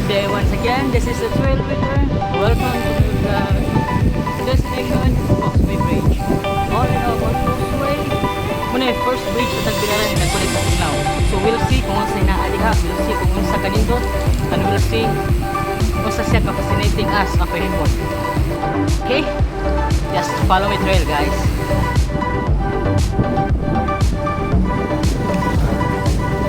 Good day once again. This is the Trail Rider. Welcome to my vlog. Destination, Causeway Bridge. All in all, on Causeway. Mao na yung first bridge sa Tagbilaran na nag-connect sa Panglao. So we'll see kung unsa naa diha. We'll see kung unsa kanindot. And we'll see unsa siya ka-fascinating as a panimot. Okay? Just follow my trail, guys.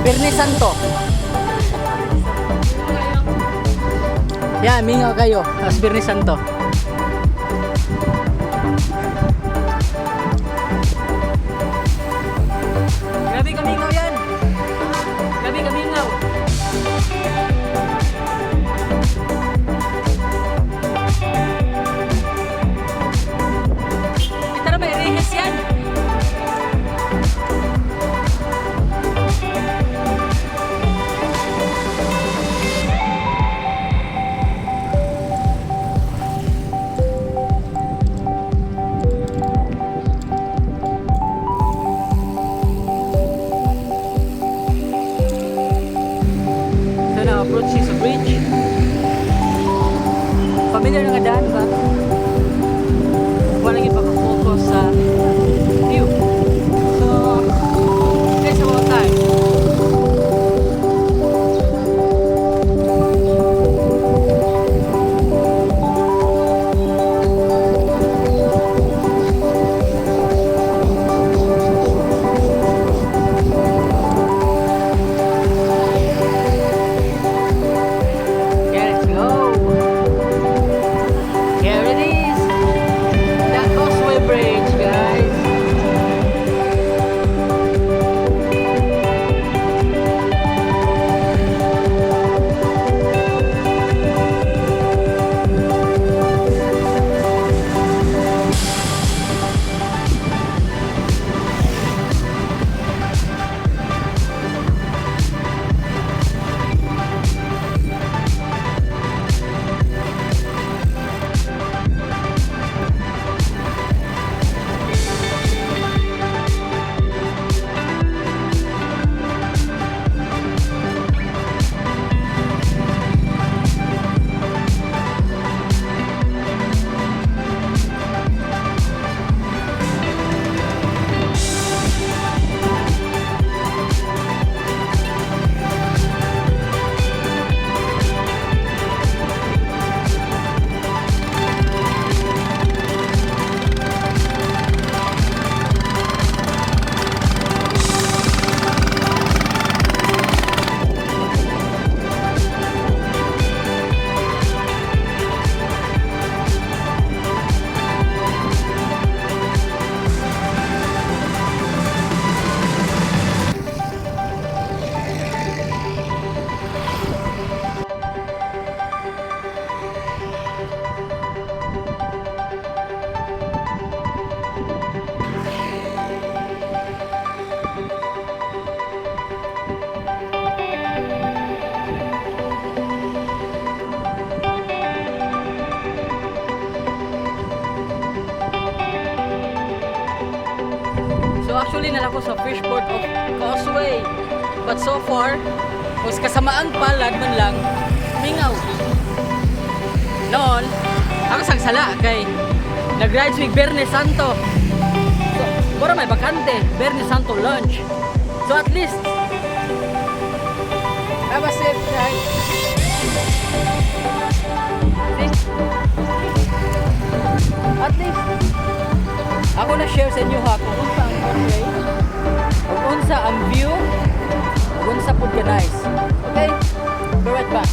Birnes Santo. Yeah, mingaw kayo. As Birnes Santo. Grabe kamingaw yan. Grabe kamingaw. Ito na may rehis yan. So now approach sa bridge. Familiar na nga daan ba? Wala lang focus sa view. So, it's about time. Okay, let's go. Here it is. The Causeway Bridge, guys. So actually naa ko sa fish port of Causeway. But so far, kung kasamaang palad man lang, mingaw. Noon, ako sang sala kay nag-ride with Bernes Santo. So, mura may bakante, Bernes Santo lunch. So at least, have a safe ride. See? At least, ako na share sa inyo ha kung unsa ang causeway, kung unsa ang view, kung unsa pud ka nice. Okay? Be right back.